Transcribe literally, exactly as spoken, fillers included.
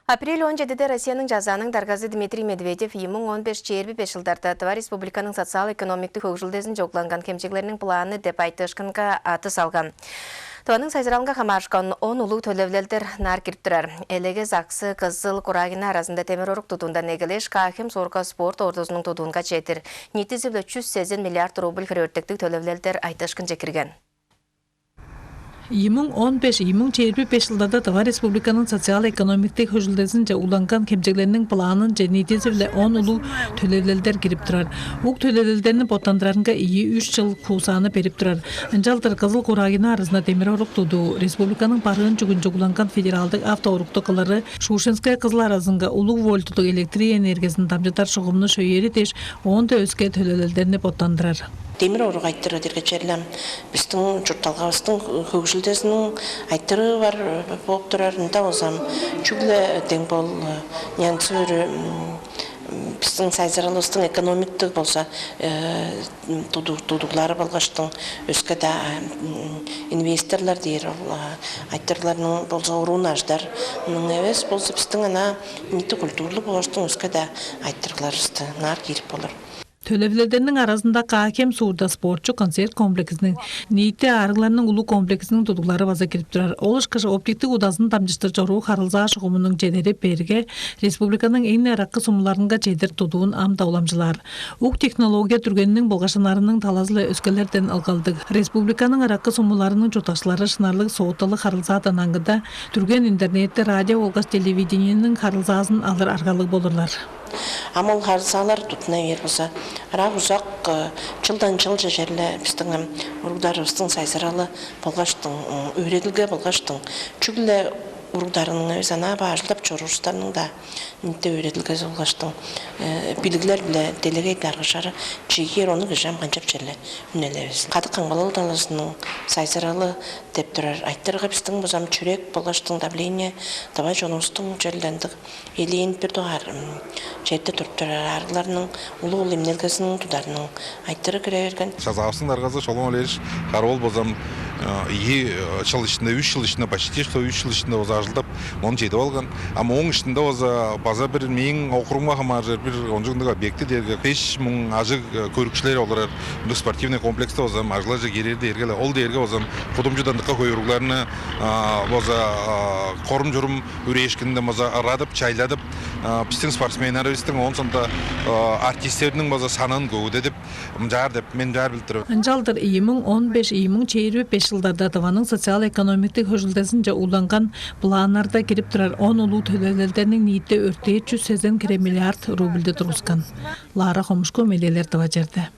Апрель он чедиде Россияның Чазааның даргазы Дмитрий Медведев ийи муң он беш чээрби беш чылдарда Тыва Республиканың социал-экономиктик хөгжүлдезинче угланган хемчеглерниң планы деп айтыышкынга ады салган. Тываның сайзыралынга хамаарышкан он улуг төлевилелдер ынаар кирип турар. Элегес, Аксы, Кызыл, Курагина аразында демир-орук тудуундан эгелээш, Каа-Хем суурга спорт ордузунуң тудуунга чедир ниитизи-биле чүс сезен миллиард рубль хире өртектиг төлевилелдер айтыышкынче кирген. Ийи муң он беш, ийи муң чээрби беш чылдарда Тыва Республиканың социал-экономиктик хөгжүлдезинче угланган хемчеглерниң планынче ниитизи-биле он улуг төлевилелдер кирип турар. Ук төлевилелдерни боттандырарынга ийи-үш чыл хуусааны берип турар. Ынчалдыр Кызыл, Курагина аразында демир-орук тудуу, республиканың барыын чүгүнче угланган федералдыг автоорукту кылыры, Шушенская — Кызыл аразынга улуг вольттуг электр энергиязын дамчыдар шугумну шөйери дээш, оон-даа өске төлевилелдерни боттандырар. Демир-орук айтырыы дээрге черле ам бистиң чуртталгавыстың хөгжүлдезиниң айтырыы бар, э, бооп турар. Ында болза ам чүгле дең бол, э, нянцы өрү, м, бистиң сайзыралывыстың экономиктиг болза, э, тудуг-, тудуглары болгаштың, өске-даа, м, инвесторлар дээр ол, а, айтырыгларның болза оруун ажыдар. Мының эвес болза, бистиң ана ниити культурлуг болгаштың, өске-даа айтырыгларывысты ынаар киирип болур. Төлевилелдерниң аразында Каа-Хем суурда спортчу концерт комплексиниң, ниити аарыгларның улуг комплексиниң тудуглары база кирип турар. Ол ышкаш оптиктиг удазын дамчыштыр чоруур харылзаа шугумунуң чедери берге, республиканың эң-не ыраккы сумуларынга чедир тудуун ам-даа уламчылаар. Ук технология дүргениниң болгаш ынарының талазы-ла өскелерден ылгалдыг. Республиканың ыраккы сумуларының чурттакчылары шынарлыг соотталыг харылзаадан аңгыда, дүрген интернетти, радио болгаш телевидениениң харылзаазын алыр аргалыг болурлар. Ам ол харылзаалар туттуна бээр болза, ырак-узак, э, чылдан чылче черле бистиң ам уругларывыстың сайзыралы болгаштың, м, өөредилге болгаштың, чүгле уругларның эвес, ана бо ажылдап чоруур улустарның-даа ниити өөредилгези болгаштың, э, билиглер-биле делегей даргышары чигир, ону кижи ам канчап черле үнелевес. Кадык камгалал талазының сайзыралы деп турар айтырыгы бистиң база ам чүрек болгаштың давление, давай чонувустуң черле ындыг элээн бир дугаар, м, черде туруп турар аарыгларның улуг-улуг эмнелгезиниң тударының айтырыы кире берген. Чазаавыстың даргазы Шолбан Валерьевич Кара-оол база ам, э, ийи, э, чыл иштинде, үш чыл иштинде, почти что үш чыл иштинде база ажылдап, ону чедип алган. А мооң иштинде база, база бир мээң округумга хамааржыр бир кончуг ындыг объекти дээрге беш муң ажыг, э, көрүкчүлер олурар ындыг спортивный комплексте база ам ажылче кирер дээрге-ле, ол дээрге база ам кудумчудан дыка хөй уругларны, а, база, а, корум-чурум үрээшкининде база ырадып, чайладып, а, бистиң спортсменнеривистиң, оон соонда, а, артисттерниң база санын көвүдедип, ынчаар деп, мен ынчаар билип тур мен. Ынчалдыр ийи муң он беш, ийи муң чээрби беш чылдарда Тываның социал-экономиктик хөгжүлдезинче угланган планнарда кирип турар он улуг төлевилелдерниң ниити өртээ чүс сезен хире миллиард рубльди тургускан. Лара Хомушку, Медээлер, Тыва чээрби.